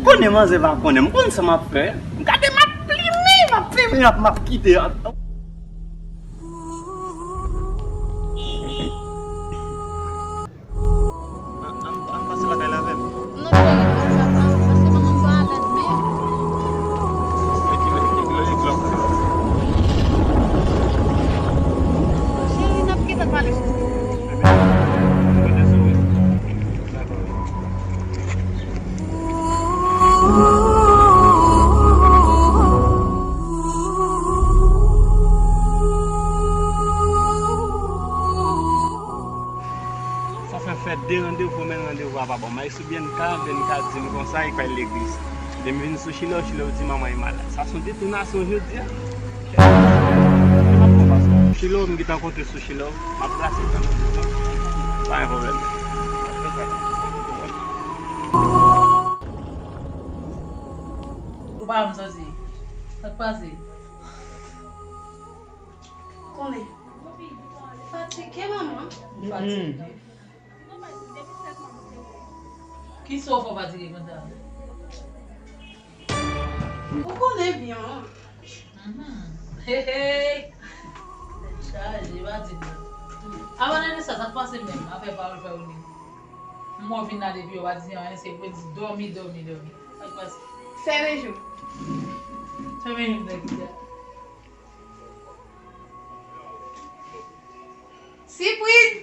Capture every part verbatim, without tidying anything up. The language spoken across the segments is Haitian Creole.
Konnen manzè pa konnen, m konn sa m ap fè. Gade, m ap plimen, m ap plimen, m ap, m ap kite. An, an, an pase lakay la avè m. Non, cheri, pa sa, pa, paske manman pa alèz menm. Cheri, n ap gentan pale, cheri. Sa fè, fè de randevou, men randevou a pa bon. M al sou Bianca, Bianca di m konsa, li pral legliz. Lè m vin sou Chilò, Chilò di manman li malad. Sa se yon detounasyon jodi a. Chilò, m gentan konte sou Chilò. M ap brase kanmenm. Pa gen pwoblèm. Ou pa janm soti. Sa k pase? Konnen. Fatige, manman. Fatige. Kisa w fè w fatige konsa? Ou konnen byen, wi. Mhm. Hey, hey. Chaje, pa di m. Avan de sa, sa k pase menm? Afè pawòl frè w li. M wè w vin la depi yo pa di anyen, se pou di dòmi, dòmi, dòmi. Sa k pase? Fèmen je w. Fèmen je m nan kisa? Sipriz!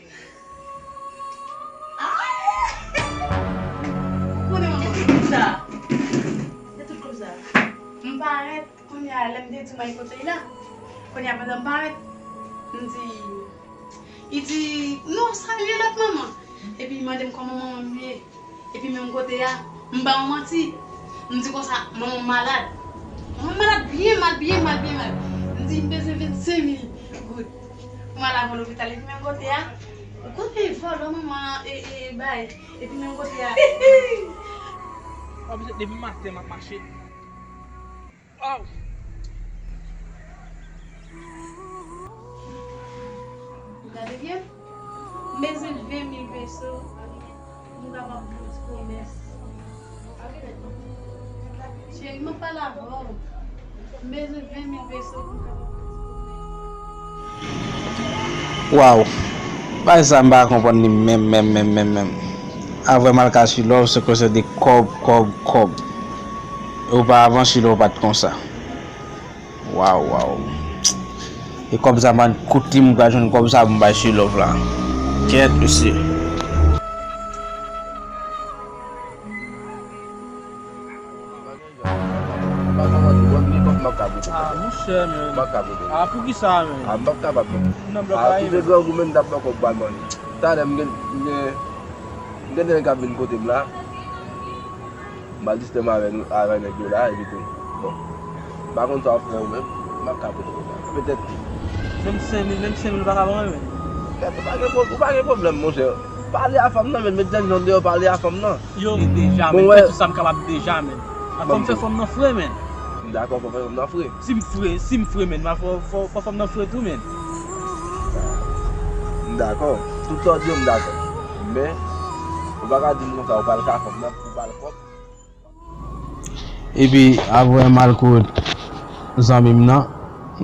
Ah! Ou konnen manman. Sa. Se tout kòb sa. M parèt, kounye a, lè m te di w m al kote l la. Kounye a, pandan m parèt, m di, li di, "Non, salye lòt manman." Epi li mande m kòman manman m ye. Epi menm kote a, m ba w manti. M di konsa, manman m malad. Manman m malad byen mal, byen mal, byen mal. M di, "M bezwen vennsenk mil goud pou m al avè w lopital." Epi menm kote a, ou konnen vòlò manman e, e, e bay. Epi menm kote a. W ap jwenn depi maten m ap mache. Waw! Gade byen. M bezwen ven mil peso pou m kapab fè yon ti komès. Cheri, m ap pale avè w. M bezwen ven mil peso pou m kapab fè yon ti komès. Waw! Bagay sa m pa konprann li menm, menm, menm, menm, menm. Avè m al ka sou love, se kwè se de kòb, kòb, kòb. Oparavan, sou love pa t konsa. Waw, waw. E kòb sa, man, kote m pral jwenn kòb sa pou m bay sou love la? Kèt, mesye. Ah, monchè, men. Ah, poukisa, men? Ah, m p ap kapab, non. Nan blòk la, si se grangou, men, m t ap fè kòb ba l, man. Talè, m gen, m gen, m gen de nèg k ap vin kote m la. M al jistèman avè nou, avè nèg yo la, epi tou. Bon. M pa konn sa w ap fè ou menm, m ap ka pote konsa. Petèt. Menm senk mil, menm senk mil ou pa ka ban mwen, men. Kèt, ou pa gen pwob-, ou pa gen pwoblèm, monchè. Pale a fanm nan, men, met dènn jan deyò, pale a fanm nan. Yo, deja, men, fè tout sa m kapab deja, men. Fò m fè fanm nan fre, men. M dakò, fò fè fanm nan fre. Si m fre, si m fre, men, fò, fò, fò fanm nan fre tou, men. M dakò. Tout sa w di yo, m dakò. Men, ou pa ka di m konsa, ou pral ka fanm nan, ou pral kòb. Epi, apre m al kot zanmi m nan,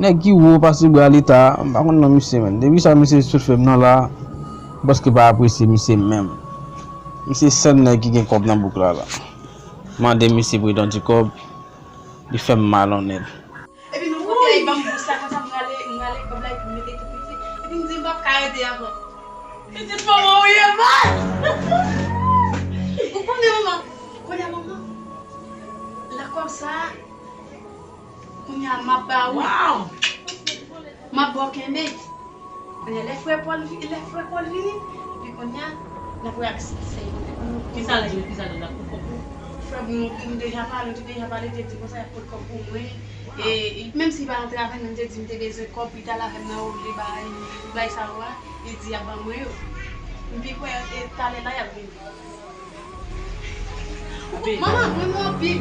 nèg ki wo pase bra leta, m pa konn non misye, men. Depi sa misye sot fè m nan la, m prèske pa apresye misye menm. Misye sèl nèg ki gen kòb nan bouk la, la. Mande misye pou li yon ti kòb, li fè m malonnèt. Epi nou kote a, li ban m bous la, konsa m rale, m rale kòb la, epi m mete tout misye. Epi m di, "M p ap ka rete ankò." Pitit manman ou ye, man! Ou konnen manman, kounye a manman, lakòb sa a, kounye a m ap ba ou. Waw! M ap ba w kenbe. Kounye a, lè frè Pòl vi-, lè frè Pòl vini, epi kounye a, n ap reyaksepte sèy kote pou nou. Kisa l di, kisa l di, l ap pou kòb pou? Frè m, nou deja pale, nou te deja pale, te di konsa, y ap pot kòb pou mwen. E, e, menm si pa antre avè m, m te di m te bezwen kòb, li t al avè m nan oblè bay, bay sa yo a, li di y ap ban mwen yo. M pi kwè, e, talè la, y ap vini. Manman, mwen, mwen anpil.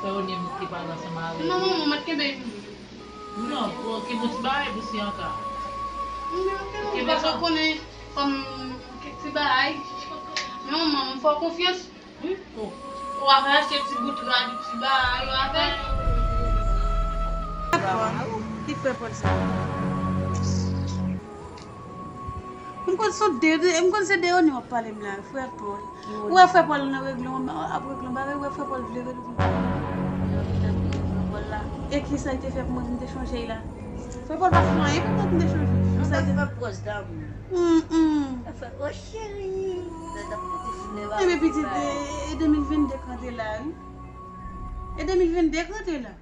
Frè Oni ki pale ansanm avè l. Non, manman, mwen kenbe. Non, pou ki bon ti bagay pou si anka. Kenbe sa. Ou konnen kòm kèk ti bagay. Men manman, m fè w konfyans. Wi, o. Ou ap achte ti bout rad, ti bagay, ou ap fè. Ki frè Pòl sa? M konn se de, m konn se de Oni w ap pale m la, frè Pòl. Ou wè frè Pòl nan regle yon, ap regle yon bagay, ou wè frè Pòl vle regle yon bagay. E ki sa l te fè pou mwen pou m te chanje l la? Frè Pòl pa fè anyen pou mwen pou m te chanje. Sa l te fè pwòz damou. Mm, mm. Fè, o cheri. Lè t ap pote flè ba. Ebyen pitit, e, e de mil venn de k rantre la, wi. E de mil venn de k rantre la.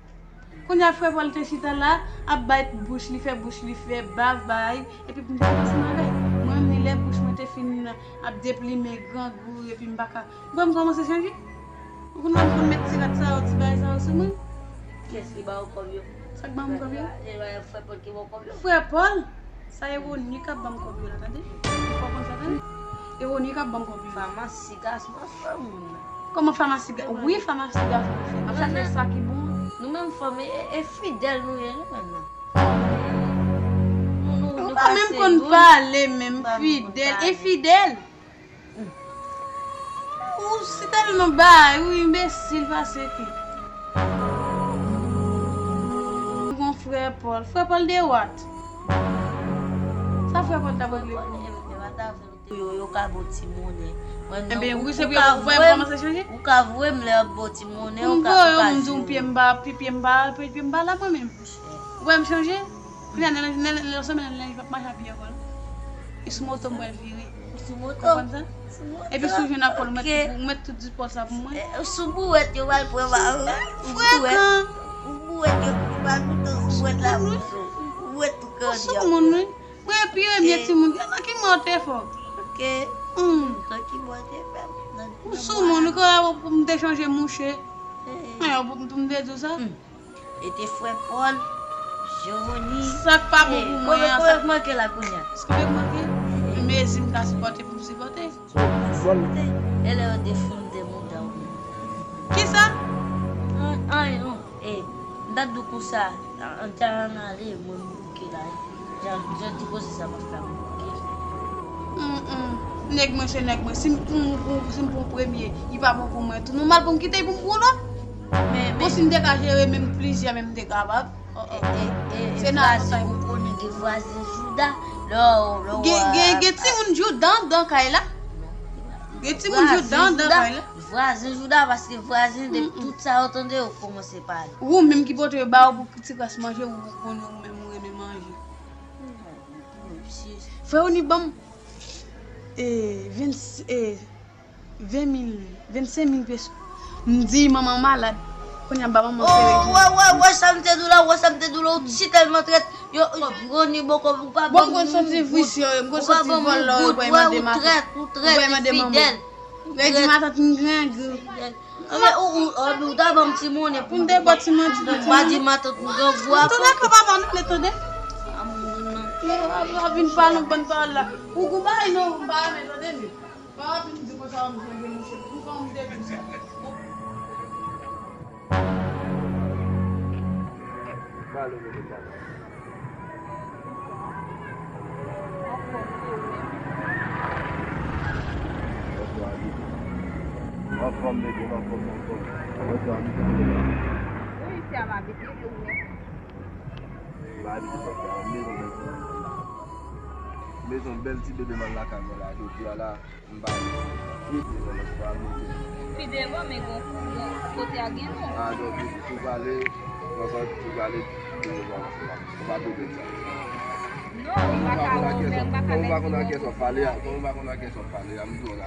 Kounye a frè Pòl te chita la, ap bay bouch li, fè bouch li fè bav bay, epi pou m te fè ti bagay. Mwen menm ni lè bouch mwen te fin ap deplimen grangou, epi m pa ka. Bon, m kòmanse chanje. Ou konn wè m konn met ti rad sa yo, ti bagay sa yo sou mwen. Kiyès ki ba w kòb yo? Sa k ban m kòb yo? E, e, frè Pòl ki ba w kòb yo? Frè Pòl? Sa Eroni k ap ban m kòb yo la, tande? Ou pa konn sa, tande? Eroni k ap ban m kòb yo. Famasi gason ap fè moun nan. Kòman famasi gason? Wi, famasi gason ap fè. M ap chache sa ki bon. Nou menm fanm, e, e fidèl nou ye, nou menm nan. Nou, nou, nou pa menm konn pale, menm fidèl, enfidèl. Ou si tèlman bay, ou enbesil pase ke. Ou gon frè Pòl. Frè Pòl de what? Sa frè Pòl t ap regle pou ou? Yo, yo ka ba w ti monnen. Mwen, non, ou, ou ka voye m, ou ka voye m lè y ap ba w ti monnen, ou ka, ou ka jere. M voye w, m di w pye m pa, pye, pye m pa, pye, pye m pa la mwen menm. Ou wè m chanje? Kounye a, nan, nan, nan, nan semèn nan, lè m p ap mache a pye ankò, non. E sou moto m pral vire. Sou moto? Konprann sa? Sou moto. Epi si w jwenn ak Pòl, ou mèt, ou mèt tou di Pòl sa pou mwen. E, sou bouwèt, yo pral pran ba ou. Frekan. Sou bouwèt, yo pral boute bouwèt la pou ou. Bouwèt tou kandi. Ou sou moun, wi. Mwen premye timoun. Nan ki mwen w te fè? Ok. Hmm. Nan ki mwen w te fè? Ou sou moun, ou kwè pou m te chanje mouche? Eh. Mwen, pou m te di w sa? Hmm. E te frè Pòl, Jeroni. Sa k pa bon pou mwen an, sa k manke la kounye a? Sa k manke? Mezi m ka sipòte pou m sipòte. E lè yo te fin de mouda ou menm. Kisa? An, anyen non. E, m t ap di w konsa, an, an, jan n ale, mwen m bouke la. Jan, jan ti koze sa pa fè m bouke. Mm, mm. Nèg mwen se nèg mwen. Si m, m, m, si m pran premye, li pa bon pou mwen tou. Nòmal pou m kite l pou m pran lòt. Men, men. Bon, si m te ka jere menm plizyè, menm m te kapab. Oh, oh. E, e, e, se nan vwazen ou konnen gen vwazen jouda. Lè w, lè w gen, gen, gen timoun jouda anndan kay la. Gen timoun jouda anndan kay la. Vwazen jouda, paske vwazen, depi tout sa yo tande, yo kòmanse pale. Ou menm ki pote yo ba ou pou ti kras manje, ou konnen ou menm ou renmen manje. Frè Oni ban m, e, venn, e, ven mil, vennsenk mil peso. M di manman malad. Kounye a m ba manman sere. Oh, wè, wè, wè sa m te di w la, wè sa m te di w la, ou si tèlman trèt. Yo, yo, Oni boko, ou pa ban m yon goud. Bon, m konn soti visye, m konn soti vòlò, ou pa mande matant. Ou trèt, ou trèt, ou fidèl. Ou trèt. Lè di matant m grangou. Anben, ou, ou, ou, ou ta ban m ti monnen pou m te ba ti manti. Ou pa di matant m grangou a. Tande, papa, pa nou tande. Yo, ap, ap vin pale yon bann pawòl la. Ou gon bagay non, m pa renmen tande, men. Pa vin di konsa, m chanje mouche. Pou kòman m te di sa? Pale, mete pale. Anfòm, bebe, anfòm, anfòm. Ou isi a m abite, e ou menm? M abite Pòtoprens, mezon bèl ti bebe m al lakay mwen la, jodi a la. M pa vle. Wi, se nan lòt fwa, m mete. Pi devan, men gon, gon kote a gen non. Ah, donk, ou, ou prale, donk, ou prale, ou pa, ou pa pwoblèm sa. Non, ou pa ka wè, ou pa ka mèt. Kòm ou pa konn nan kiyès w ap pale a, kòm ou pa konn nan kiyès w ap pale a, m di w la.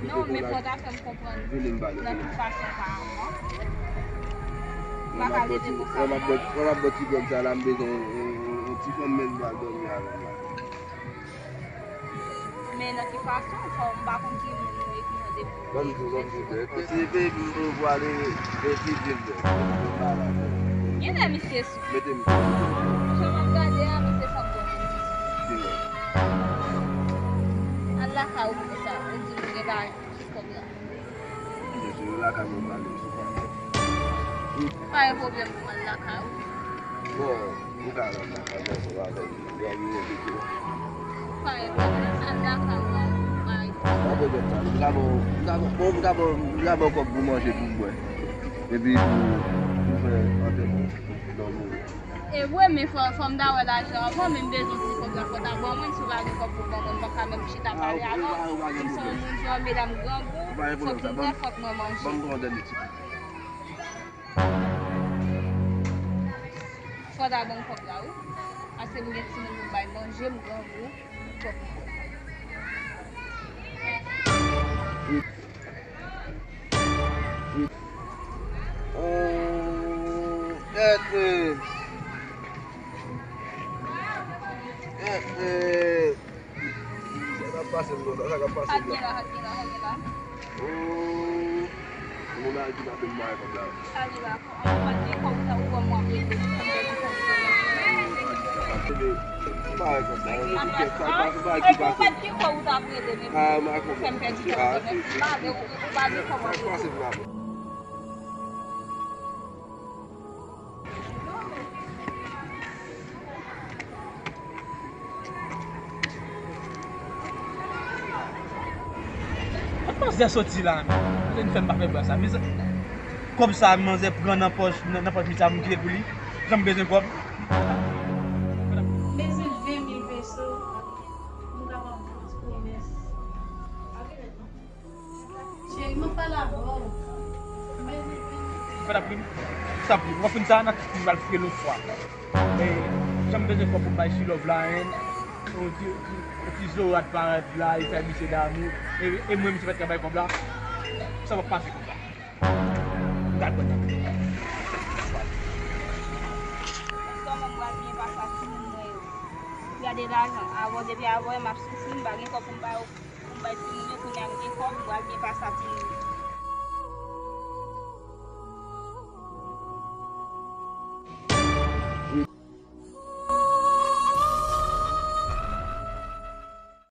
Non, men fò w ta fè m konprann nan ki fason pa avan. M pa ka rete konsa. Lè m ap bwè, lè m ap bwè ti gròg sa la, m bezwen yon, yon, yon, yon ti fanm menm pou al dòmi avè m la. Men Nan ki fason, fò m pa konn ki moun ou ye ki nan depo. Ban m di w, ban m di w, se peyi m pou ale etidye m. Genlè misye sou. Mete m. Jan m ap gade a, misye sanble yon moun. Al lakay ou konsa, ou di nou gen bagay ki kòb la. Misye sou lakay mwen pale, sou pa. Pa gen pwoblèm pou m al lakay ou. Bon. Ou ka al lakay mwen ansanm avè m, lè m rive pito. Pa gen pwoblèm, al lakay ou, bay. Pa pwoblèm sa, m ka ba w, m ka ba w, bon, m ka ba w, m ka ba w kòb pou manje, pou bwè. Epi pou, pou fè antèman lè w mouri. E vre, men fò, fò m ta wè lajan avan, men m bezwen ti kòb la, fò w ta ban mwen, si w pa gen kòb pou ban mwen, m pa ka menm chita pale avè w. M se yon moun fò medam grangou, fòk m bwè, fòk mwen manje. Ban m pran dènye ti. Fò w ta ban m kòb la, wi. Paske m gen timoun pou m bay manje, m grangou, fòk m pran. Oh, kèt, eh. Kèt, eh. Sa k ap pase m konsa, sa k ap pase m la. Sa k gen la, sa k gen la, sa k gen la. Oh, moun Ayiti pa fin mare kòb la. Sa gen la, an, ou pa t gen kòb ou ta, ou wè m w ap rele m, fè m pèdi kòb ou ta. Mare kòb la, yo, kèt, sa pa, sa pa ki pase. Ou pa t gen kòb ou ta ap rele m, epi ou fè m pèdi kòb ou ta, men ou pa gen kòb ou ap rele m. Sa k pase m la. Kot manzè soti la menm? Manzè vin fè m pa fè bwa sa. Mezanmi, kòb sa manzè pran nan pòch, nan, nan pòch misye a, m kite pou li. Jan m bezwen kòb. Bezwen ven mil peso pou m kapab fè yon ti komès. Cheri, m ap pale avè w. Fè la plim. Sa plim. W ap fin sa, n a fin pral fè lòt fwa. E, jan m bezwen kòb pou m bay She Love la, en. Yon ti, yon ti, yon ti zorat parèt la, li fè misye damou. E, e mwen, misye pa t ka bay kòb la. Sa p ap pase konsa. M pral pran nan. Kòman m pral byen pase ak timoun mwen yo? Gade lajan. Avè w, depi avè w, m ap soufri, m pa gen kòb pou m ba yo. Pou m bay timoun yo, kounye a m gen kòb, m pral byen pase ak timoun yo.